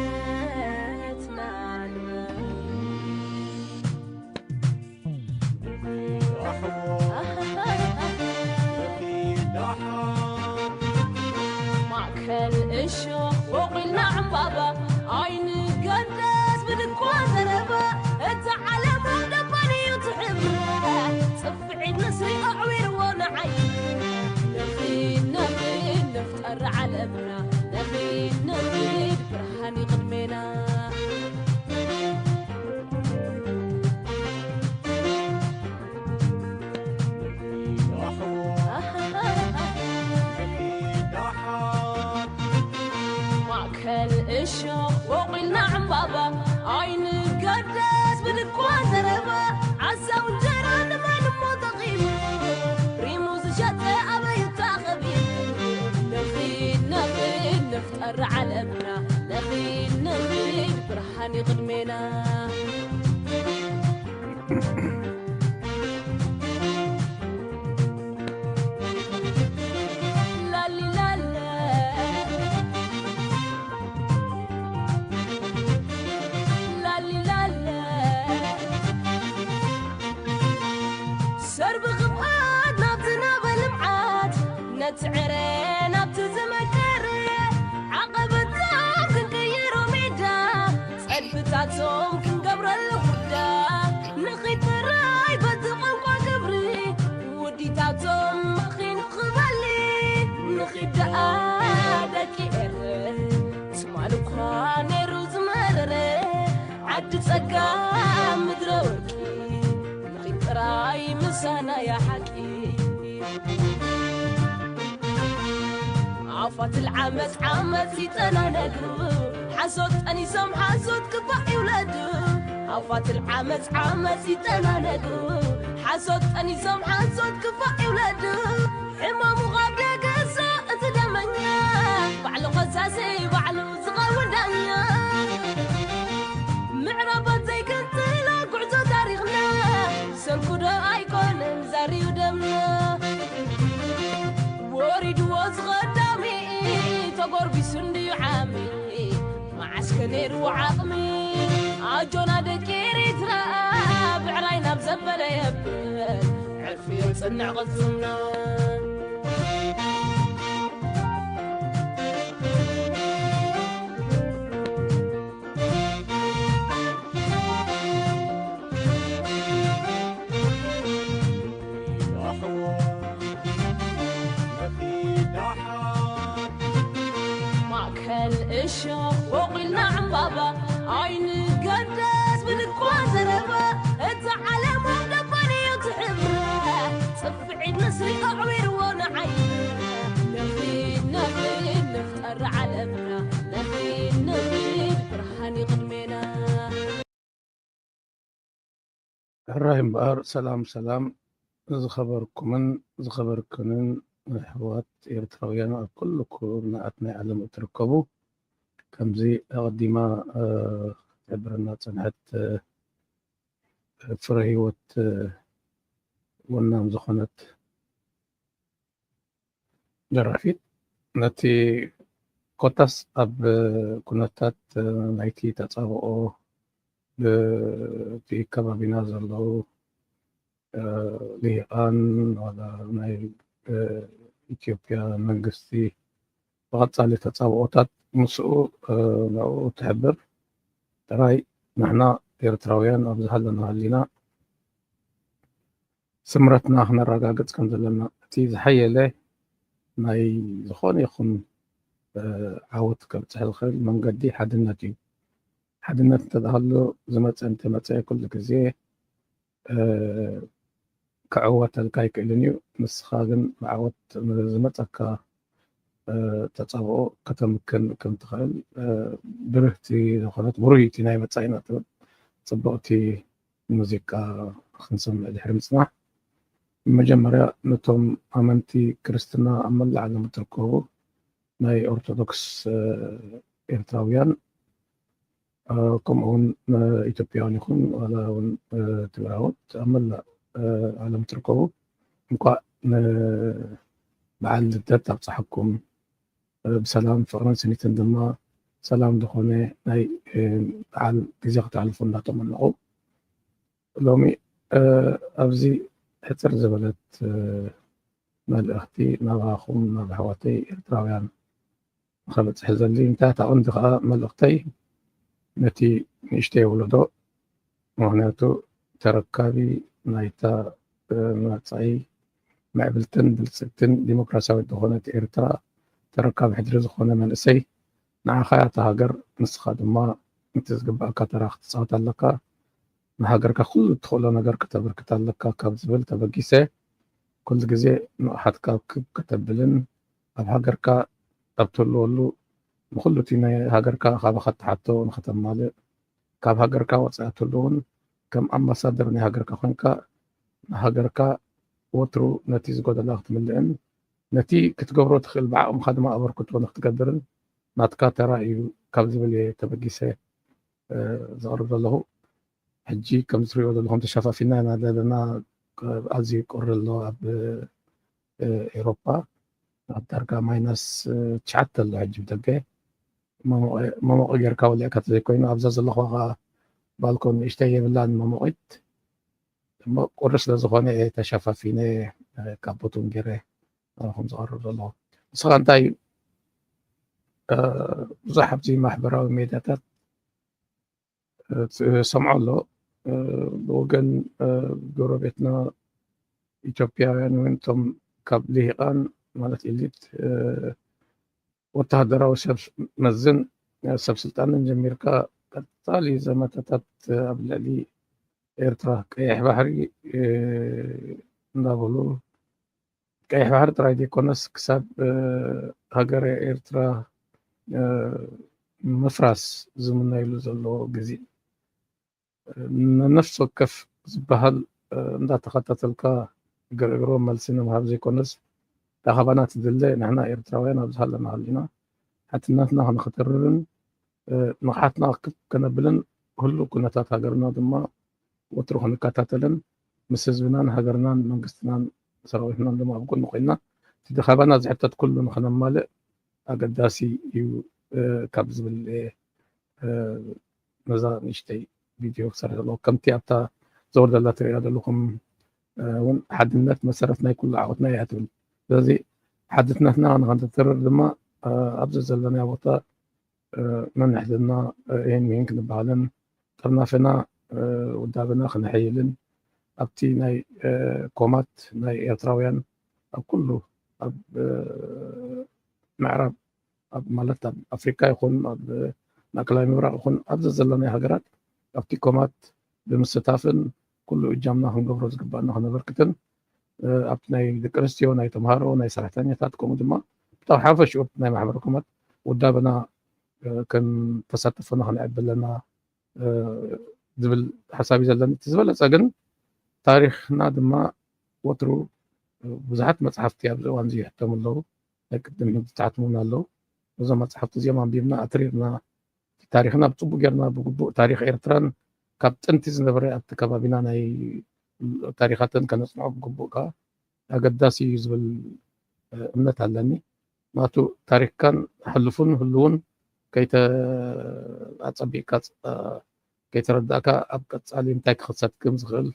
ሓርነትና ንበል። ማእከል እሾኽ ወቒልና ዕምባባ ኣይንገደስ ብድኳ ዘረባ። እታ ዓለም ደባን እዩ ትሕብረ፣ ጽፍዒት ንስሪ ኣዕዊርዎ ንዓይ። ንኺድ ንኺድ ንፍጠር ዓለምና፣ ንኺድ ንኺድ ብርሃን እዩ ቅድሜና። ማእከል እሾኽ ወቒልና ዕምባባ ኣይንገደስ ብድኳ ዘረባ። ዓሳው እንጀራ ንመን እሞ ተቒሙ ሪሙ ዝሸጠ ኣበይ እታ ኸቢሩ። ንኺድ ንኺድ ንፍጠር ዓለምና ንኺድ ንኺድ ብርሃን እዩ ቅድሜና። ላሊላለ፣ ላሊላለ። ሰርቢ ክብኣት ናብቲ ናበ ልምዓት ነቲ ዕረ ናብቲ ዝመከረ ዓቐበታት ክንቅይሮ ሜዳ ጸድፍታቶም ክንገብረሉ ጉዳ ንኺድ ጥራይ በቲ ቋንቋ ክብሪ ውዲታቶም መኺኑ ክበሊ ንኺድ ደኣ ደቂ ኤረ ትማል እኳ ነይሩ ዝመረረ ዓዲ ጸጋ ምድረ ወርቂ ንኺድ ጥራይ ምሳና እያ ሓቂ። ኣፋት ልዓመፅ ዓመፅ ይጠናነጉ ሓሶት ጠኒሶም ሓሶት ክፋእ ይውለዱ። ኣፋት ልዓመፅ ዓመፅ ይጠናነጉ ሓሶት ጠኒሶም ሓሶት ክፋእ ይውለዱ። ሕማሙ ካብ ደገሳ እቲ ደመኛ ባዕሉ ኸሳሲ ባዕሉ ዝኸውን ዳኛ። ምዕራባት ዘይክንትላ ጉዕዞ ታሪኽና ሰንኩዶ ኣይኮነን ዛርዩ ደምና። ወሪድዎ ዝኸዳሚ ተጎርቢሱ እንድዩ ዓሚ መዓስከ ነይርዎ ዓቕሚ። ኣጆና ደቂ ኤሪትራ ብዕራይ ናብ ዘበለ የብል ዕርፊ የጽንዕ ቅልጽምና። ማእከል እሾኽ ወቒልና ዕምባባ ኣይንገደስ ብልኳ ዘረባ። እዛ ዓለም ኣብ ደባን እዩ ትሕብረ ጽፍዒት ንስሪ ኣዕዊርዎ ንዓይ። ንኺድ ንኺድ ንፍጠር ዓለምና ንኺድ ንኺድ ብርሃን እዩ ቅድሜና። ሕራይ እምበኣር ሰላም ሰላም ዝኸበርኩምን ዝኸበርክንን ኣሕዋት ኤርትራውያን ኣብ ኩሉ ኩርናዓት ናይ ዓለም እትርከቡ፣ ከምዚ ኣቐዲማ ክትሕብረና ዝጸንሐት ፍረ ህይወት ወናም ዝኾነት ደራፊት ነቲ ኮታስ ኣብ ኩነታት ናይቲ ተጻብኦ ብቲ ከባቢና ዘለዉ ልሂቓን ዋላ ናይ ኢትዮጵያ መንግስቲ ብቐጻሊ ተጻብኦታት ምስኡ ንዕኡ ትሕብር ጥራይ ንሕና ኤርትራውያን ኣብ ዝሃለና ሃሊና ስምረትና ክነረጋግጽ ከም ዘለና እቲ ዝሓየለ ናይ ዝኾነ ይኹን ዓወት ከብጽሕ ዝኽእል መንገዲ ሓድነት እዩ። ሓድነት እንተዝሃሉ ዝመጸ እንተመጸ ኩሉ ግዜ ክዕወተልካ ኣይክእልን እዩ። ንስኻ ግን ብዓወት ዝመጸካ ተጻብኦ ከተምክን ከም ትኽእል ብርህቲ ዝኾነት ብሩይቲ ናይ መጻኢና ትብል ጽብቕቲ ሙዚቃ ክንሰምዕ ድሕሪ ምጽናሕ፣ ብመጀመርያ ነቶም ኣመንቲ ክርስትና ኣብ መላእ ዓለም እትርከቡ ናይ ኦርቶዶክስ ኤርትራውያን ከምኡ እውን ኢትዮጵያውያን ይኹን ዋላ እውን ትግራዎት ኣብ መላእ ዓለም ትርከቡ እንኳዕ ን በዓል ልደት ኣብፀሐኩም። ብሰላም ፍቕርን ስኒትን ድማ ሰላም ዝኾነ ናይ በዓል ግዜ ክተሕልፉ እንዳተመነቑ፣ ሎሚ ኣብዚ ሕፅር ዝበለት መልእኽቲ ናባኹም ናብ ኣሕዋተይ ኤርትራውያን ንኸበፅሕ ዘሊ። እንታይ ታቕንዲ ከዓ መልእኽተይ ነቲ ንእሽተይ ወለዶ፣ ምኽንያቱ ተረካቢ ናይታ መጻኢ ምዕብልትን ብልጽግትን ዲሞክራሲያዊት ዝኾነት ኤርትራ ተረካቢ ሕድሪ ዝኾነ መንእሰይ፣ ንዓኻ እያ እታ ሃገር፣ ንስኻ ድማ እቲ ዝግባእካ ተራ ክትጻወት ኣለካ። ንሃገርካ ኩሉ እትኽእሎ ነገር ከተበርክት ኣለካ ካብ ዝብል ተበጊሰ፣ ኩሉ ግዜ ንቕሓትካ ክብ ከተብልን ኣብ ሃገርካ ኣብ ትህልወሉ ንኹሉ እቲ ናይ ሃገርካ ካባኻ እትሓቶ ንኸተማልእ፣ ካብ ሃገርካ ወጻኢ እትህሉ እውን ከም ኣምባሳደር ናይ ሃገርካ ኮይንካ ንሃገርካ ወትሩ ነቲ ዝጎደላ ክትምልእን ነቲ ክትገብሮ ትኽእል ብዓቕምኻ ድማ ኣበርክቶ ንክትገብርን ናትካ ተራ እዩ ካብ ዝብል እየ ተበጊሰ ዘቕርብ ዘለኹ። ሕጂ ከም ዝሪኦ ዘለኹም ተሸፋፊና ኢና ዘለና። ኣዝዩ ቁሪ ኣሎ ኣብ ኤሮፓ፣ ኣብ ዳርጋ ማይናስ ትሽዓተ ኣሎ ሕጂ ብደገ። መሞቒ ጌርካ ወሊዕካ ተዘይኮይኑ ኣብዛ ዘለኹዋ ከዓ ባልኮን ንእሽተይ የብላን መሞቒት። እሞ ቁሪ ስለ ዝኾነ እየ ተሸፋፊነ ካብ ቦቶም ገይረ ናባኹም ዝቐርብ ዘለኹ። ንስኻ እንታይ ብዙሕ ኣብዚ ማሕበራዊ ሜድያታት ትሰምዖ ኣሎ። ብወገን ጎረቤትና ኢትዮጵያውያን እውን እቶም ካብ ልሂቃን ማለት ኤሊት ወተሃደራዊ ሰብ መዝን ሰብ ስልጣንን ጀሚርካ ቀጻሊ ዘመተታት ኣብ ልዕሊ ኤርትራ ቀይሕ ባሕሪ እንዳበሉ ቀይሕ ባሕሪ ጥራይ ዘይኮነስ ክሳብ ሃገረ ኤርትራ ምፍራስ ዝምነይሉ ዘሎ ግዜ ነነፍሲ ወከፍ ዝበሃል እንዳተኸታተልካ ግርግሮ መልሲ ንምሃብ ዘይኮነስ፣ እታ ካባና ትድለ ንሕና ኤርትራውያን ኣብዚ ሃለና ሃሊና ሓድነትና ክንኽትርርን ንቕሓትና ክብ ከነብልን ህሉው ኩነታት ሃገርና ድማ ወትሩ ክንከታተልን ምስ ህዝብናን ሃገርናን መንግስትናን ሰራዊትናን ድማ ኣብ ጎኒ ኮይንና እቲ ካባና ዝሕተት ኩሉ ንኸነማልእ ኣገዳሲ እዩ ካብ ዝብል ነዛ ንእሽተይ ቪድዮ ክሰርሕ ዘለዎ ከምቲ ኣብታ ዘወርደላ ትሪእያ ዘለኹም እውን ሓድነት መሰረት ናይ ኩሉ ዓወትና እያ ትብል። ስለዚ ሓድነትና ንኸንተትርር ድማ ኣብዚ ዘለናዮ ቦታ ነንሕድና ይህን ምሂን ክንበሃልን ጥርናፈና ውዳበና ክነሐይልን ኣብቲ ናይ ኮማት ናይ ኤርትራውያን ኣብ ኩሉ ኣብ ምዕራብ ኣብ ማለት ኣብ ኣፍሪካ ይኹን ኣብ ማእከላይ ምብራቕ ይኹን ኣብዚ ዘለናዮ ሃገራት ኣብቲ ኮማት ብምስታፍን ኩሉ እጃምና ክንገብሮ ዝግባእና ክነበርክትን ኣብቲ ናይ ደቂ ኣንስትዮ ናይ ተምሃሮ ናይ ሰራሕተኛታት ከምኡ ድማ ብጣብ ሓፈሽኡ ናይ ማሕበረ ኮማት ውዳበና ከም ተሳተፎና ክንዕብ ኣለና ዝብል ሓሳብ እዩ ዘለኒ። እቲ ዝበለፀ ግን ታሪክና ድማ ወትሩ ብዙሓት መፅሓፍቲ ኣብዚ እዋን እዚ ይሕተሙ ኣለዉ። ናይ ቅድም ዝተሓትሙ እውን ኣለዉ። እዞም መፅሓፍቲ እዚኦም ኣንቢብና ኣትሪርና ታሪክና ብፅቡቅ ጌርና ብግቡእ ታሪክ ኤርትራን ካብ ጥንቲ ዝነበረ ኣብቲ ከባቢና ናይ ታሪካትን ከነፅንዖ ብግቡእ ከዓ ኣገዳሲ እዩ ዝብል እምነት ኣለኒ። ምክንያቱ ታሪክካን ሕሉፉን ህልውን ኣፀቢቅካ ከይተረዳእካ ኣብ ቀፃሊ እንታይ ክኽሰት ከም ዝኽእል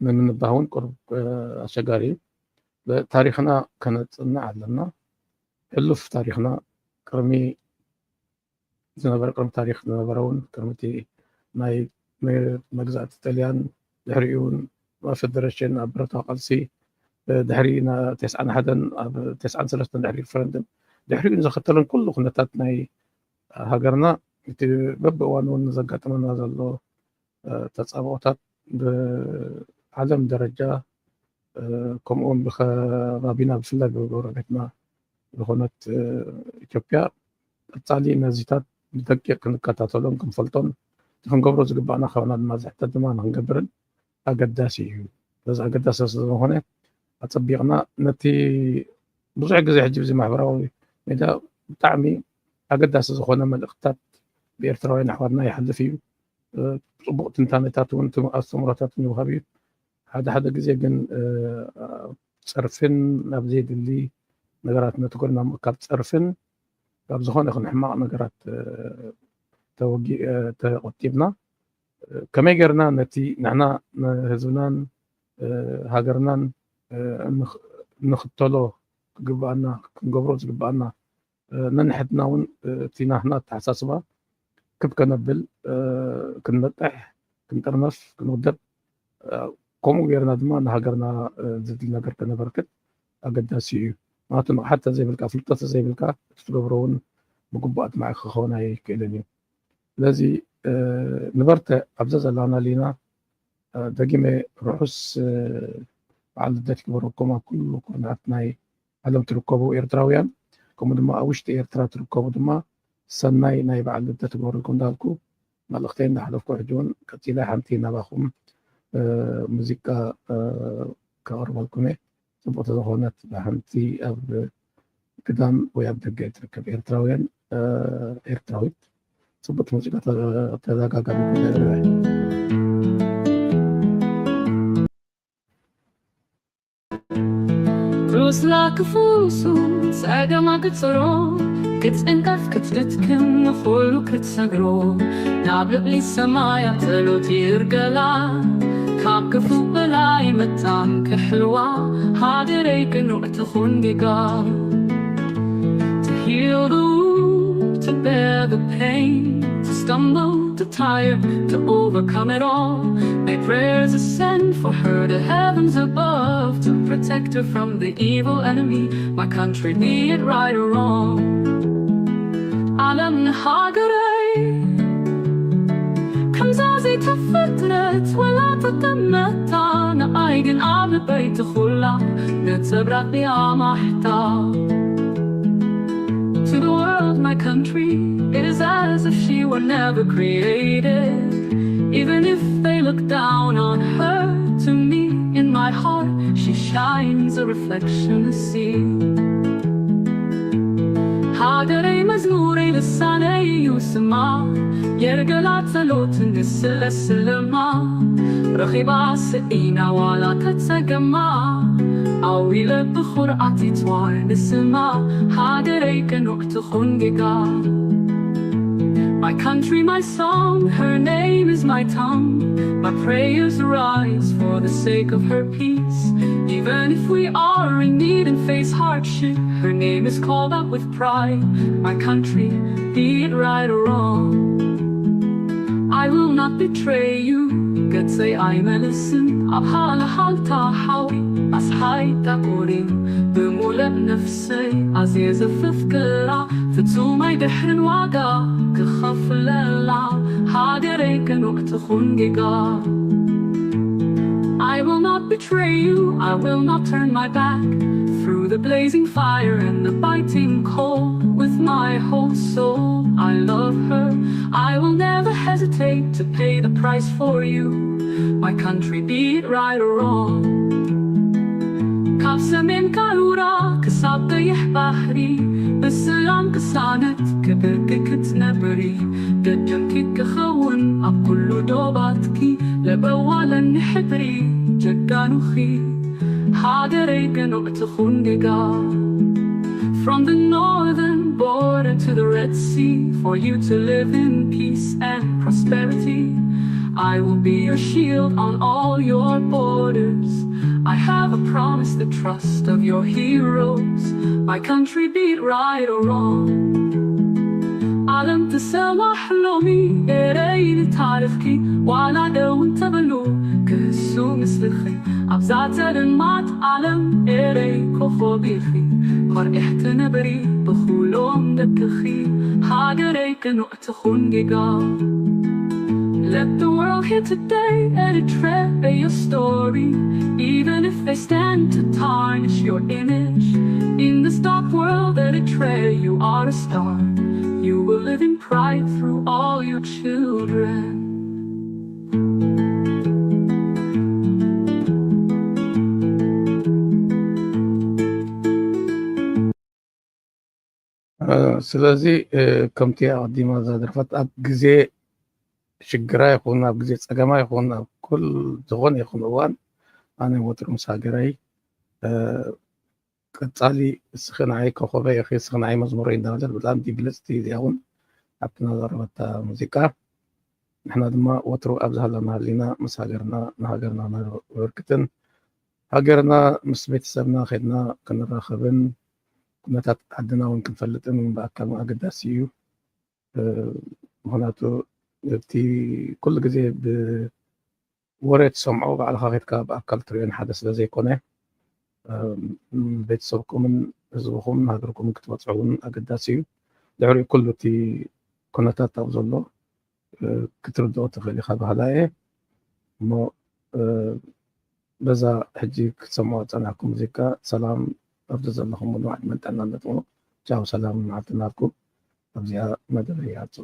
ንምንባህ እውን ቁሩብ ኣሸጋሪ እዩ። ታሪክና ከነፅንዕ ኣለና። ሕሉፍ ታሪክና ቅድሚ ዝነበረ ቅድሚ ታሪክ ዝነበረ እውን ቅድሚ እቲ ናይ መግዛእቲ ጥልያን ድሕሪኡ እውን ፈደረሽን ኣብ ብረታዊ ቃልሲ ድሕሪ ተስዓን ሓደን ኣብ ተስዓን ሰለስተን ድሕሪ ሪፈረንድም ድሕሪኡ ዘኸተለን ኩሉ ኩነታት ናይ ሃገርና እቲ በብእዋኑ እውን ዘጋጥመና ዘሎ ተፃብኦታት ብዓለም ደረጃ ከምኡውን ብከባቢና ብፍላይ ብጎረቤትና ዝኾነት ኢትዮጵያ ቀፃሊ ነዚታት ብደቂቕ ክንከታተሎን ክንፈልጦን እቲ ክንገብሮ ዝግባእና ካባና ድማ ዝሕተት ድማ ንክንገብርን ኣገዳሲ እዩ። በዚ ኣገዳሲ ስለዝኾነ ኣፀቢቕና ነቲ ብዙሕ ግዜ ሕጂ ብዚ ማሕበራዊ ሜድያ ብጣዕሚ ኣገዳሲ ዝኾነ መልእኽትታት ብኤርትራውያን ኣሕዋትና ይሓልፍ እዩ። ፅቡቕ ትንታነታት እውን ኣስተምሮታት ይውሃብ እዩ። ሓደ ሓደ ግዜ ግን ፀርፍን ናብ ዘይድሊ ነገራት ነቲ ጎድና ምእካብ ጸርፍን ካብ ዝኾነ ይኹን ሕማቕ ነገራት ተወጊ ተቆጢብና ከመይ ጌርና ነቲ ንሕና ንህዝብናን ሃገርናን ንኽተሎ ክግብኣና ክንገብሮ ዝግብኣና ነንሕድና እውን እቲ ናህና ኣተሓሳስባ ክብ ከነብል ክንነጥሕ ክንጥርነፍ ክንውደብ ከምኡ ጌርና ድማ ንሃገርና ዝድሊ ነገር ከነበርክት ኣገዳሲ እዩ። ምክንያቱ ንቕሓት ተዘይብልካ ፍልጠት ተዘይብልካ እቲ ትገብሮ እውን ብግቡኣት ማዕክ ክኸውን ኣይክእልን እዩ። ስለዚ ንበርተ ኣብዛ ዘላና ሊና ደጊመ ርሑስ በዓል ልደት ይግበረኩም ኣብ ኩሉ ኩርናዓት ናይ ዓለም ትርከቡ ኤርትራውያን ከምኡ ድማ ኣብ ውሽጢ ኤርትራ ትርከቡ ድማ ሰናይ ናይ በዓል ልደት ይግበረልኩም እንዳልኩ መልእኽተይ እንዳሕለፍኩ ሕጂ እውን ቀፂለ ሓንቲ ናባኹም ሙዚቃ ከቕርበልኩም እየ። ፅቡቅ ተዝኾነት ብሓንቲ ኣብ ግዳም ወይ ኣብ ደገ ትርከብ ኤርትራውያን ኤርትራዊት ፅቡቅ ሙዚቃ ተደጋጋሚ ሩስላ ክፉሱ ጸገማ ክጽሮ ክትዕንቀፍ ክትድክም ንኹሉ ክትሰግሮ ናብ ልዕሊ ሰማያ ጸሎት ይርገላ ካብ ክፉእ በላይ መታን ክሕልዋ ሃገረይ ቅኑዕ ትኹን ጌጋ To heal the wound, to bear the pain, to stumble, to tire, to overcome it all. May prayers ascend for her to heavens above to protect her from the evil enemy. My country, be it right or wrong. ዓለም ንሃገረይ ከምዛ ዘይትፍትነት ወላ ተጠመታ ንኣይ ግን ኣብ ልበይ ትኹላ ነጸብራቕ ድያ ማሕታ To the world, my country, it is as if she were never created. Even if they look down on her, to me, in my heart, she shines a reflection to see. ሃገረይ መዝሙረይ ልሳነይ እዩ ስማ የርገላ ጸሎት ንስለ ስለማ ረኺባ ስኢና ዋላ ተጸገማ ኣዊለ ብኹርዓት ይትዋር ንስማ ሃገረይ ቅኑዕ ትኹን ጌጋ My country, my song, her name is my tongue. My prayers rise for the sake of her peace. Even if we are in need and face hardship, her name is called out with pride. My country, be it right or wrong. I will not betray you. Getsay I medicine. Abhala halta hawi. As hai takurin. Bumulat nafsi. Aziz fifkira. Fitsumay dihrin waga. Kakhaflala. Hagere kanuk tukhun giga. I will not betray you, I will not turn my back. Through the blazing fire and the biting cold, with my whole soul I love her. I will never hesitate to pay the price for you. My country, be it right or wrong. ካብ ሰሜን ካሩራ ክሳብ ቀይሕ ባሕሪ ብሰላም ቅሳነት ክብርኪ ክትነብሪ ደጀንኪ ክኸውን ኣብ ኩሉ ዶባትኪ ለበዋለኒ ሕድሪ ጀጋኑኺ ሃገረይ ቅኑዕ ትኹን ጌጋ From the northern border to the Red Sea, for you to live in peace and prosperity. I will be your shield on all your borders. I have a promise, the trust of your heroes. My country, be it right or wrong. ዓለም ትሰማሕ ሎሚ ኤረይ ንታሪኽኪ ዋላ ደው እንተበሉ ክህሱ ምስልኺ ኣብዛ ጸልማት ዓለም ኤረይ ኮኾብ ኢኺ መርኢሕ ትነብሪ ብኹሎም ደቅኺ ሃገረይ ቅኑዕ ትኹን ጌጋ Let the world hear today, Eritrea, your story. Even if they stand to tarnish your image in this dark world, Eritrea, you are a star. You will live in pride through all your children. ስለዚ ከምቲ ኣቐዲማ ዝደርፈት ኣብ ግዜ ሽግራ ይኹን ኣብ ግዜ ጸገማ ይኹን ኣብ ኩል ዝኾነ ይኹን እዋን ኣነ ወትሩ ምስ ሃገረይ ቀጻሊ እስኺ ንዓይ ኮኸበይ ኢኺ፣ እስኺ ንዓይ መዝሙረይ እንዳበለት ብጣዕሚ ብልጽቲ እዚኣ እውን ኣብቲ ናዘረበታ ሙዚቃ። ንሕና ድማ ወትሩ ኣብ ዝሃለና ህሊና ምስ ሃገርና፣ ንሃገርና ነበርክትን ሃገርና ምስ ቤተሰብና ኸድና ክንራኸብን ኩነታት ዓድና እውን ክንፈልጥን እውን ብኣካል ኣገዳሲ እዩ። ምክንያቱ እቲ ኩሉ ግዜ ብወረ ትሰምዖ ባዕልኻ ኸድካ ብኣካል ትሪኦን ሓደ ስለ ዘይኮነ፣ ቤተሰብኩምን ህዝብኹም ሃገርኩምን ክትበፅሑ እውን ኣገዳሲ እዩ። ድሕሪኡ ኩሉ እቲ ኩነታት ኣብ ዘሎ ክትርድኦ ትኽእል ኢኻ ባህላ እየ እሞ በዛ ሕጂ ክትሰምዖ ዝጸናሕኩም ሙዚቃ ሰላም ኣብዚ ዘለኹም ሙሉእ ዕድመን ጥዕናን ንጥሙ። ቻው ሰላም መዓልቲ ናትኩም። ኣብዚኣ መደበይ ይዓጹ።